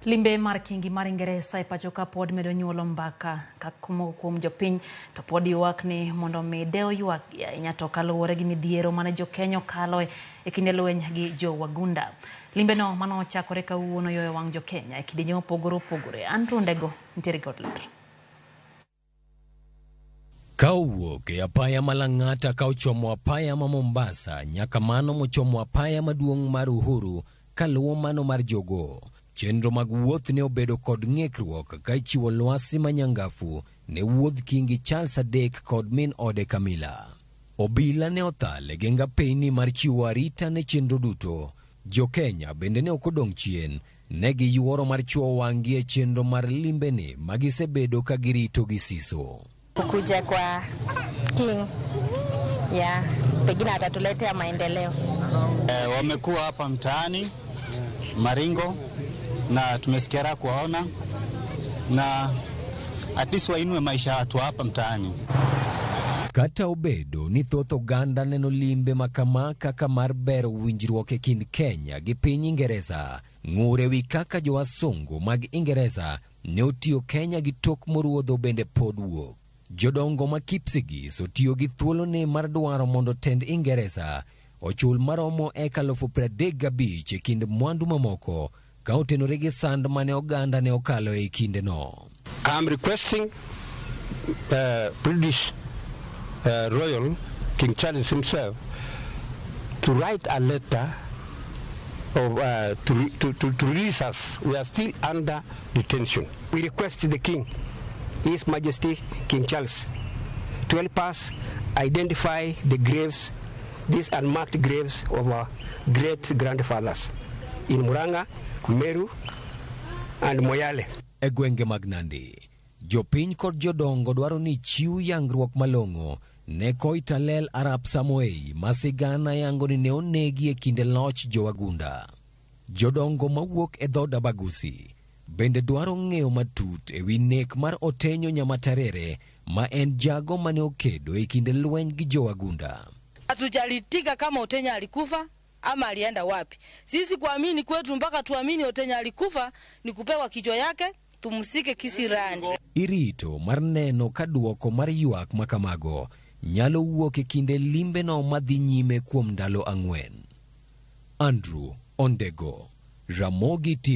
Limbe mar kingi mar Ingeresa e pacho ka pod medo nyuolo mbaka ka moko kuom jopiny to pod ywak ni mondo mi dewo ywak ahinya to kaluwore gi midhiero mane jokenya okaloe e kinde lweny gi jo Wagunda. Limbeno mano ochakore kawuono yoyo wang' jokenya e kidienje mopogore opogore. Andrew Ndego nitiere kod ler. Ka owuok e apaya ma Lang'ata ka ochomo apaya ma Mombasa nyaka mano mochomo apaya maduong' mar Uhuru kaluwo mano mar Jogoo. Chenro mag wuoth ne obedo kod ng'ikruok ka ichiwo lwasi manyangafu ne wuodh Kingi Charles adek kod min ode Camilla. Obila ne othal e geng apeyni mar chiwo arita ne chenro duto. Jo-Kenya bende ne ok odong' chien, ne giyuoro mar chuowo wang'gi e chenro mar limbeni ma gisebedo ka girito gi siso. Kuja kwa King ya pengine atatuletea maendeleo. Wamekuwa hapa mtaani Maringo na tumesikia raha kuwaona na at least wainue maisha ya watu hapa mtaani. Kata obedo ni thoth oganda neno limbe ma kama kaka mar bero winjruok e kind Kenya gi piny Ingeresa, ng'ur ewi kaka jowasungu mag Ingeresa ne otiyo Kenya gi tok moruodho bende pod wuok. Jodongo ma Kipsigis otiyo gi thuolone mar dwaro mondo tend Ingeresa ochul maromo eka 35,000 e kind mwandu mamoko ka otenore gi sand mane oganda ne okalo e kindeno. I'm requesting British Royal King Charles himself to write a letter of, to release us. We are still under detention. We request the King, His Majesty King Charles, to help us identify the graves, these unmarked graves of our great grandfathers in Murang'a, Meru, and Moyale. E gwenge mag Nandi, jopiny kod jodongo dwaro ni chiw yangruok malong'o ne Koitalel Arap Samoei ma sigana yango ni ne onegi e kinde loch jowagunda. Jodongo mawuok e dhood Abagusi bende dwaro ng'eyo matut e wi nek mar Otenyo Nyamatarere ma en jago mane okedo e kinde lweny gi jowagunda. Hatujalitika kama Otenya alikufa ama alienda wapi. Sisi kuamini kwetu mpaka tuamini Otenya alikufa ni kupewa kichwa yake tumsike kisirani. Irito mar neno ka duoko mar ywak ma kamago nyalo wuok e kinde limbeno madhi nyime kuom ndalo 4. Andrew Ondego, Ramogi TV.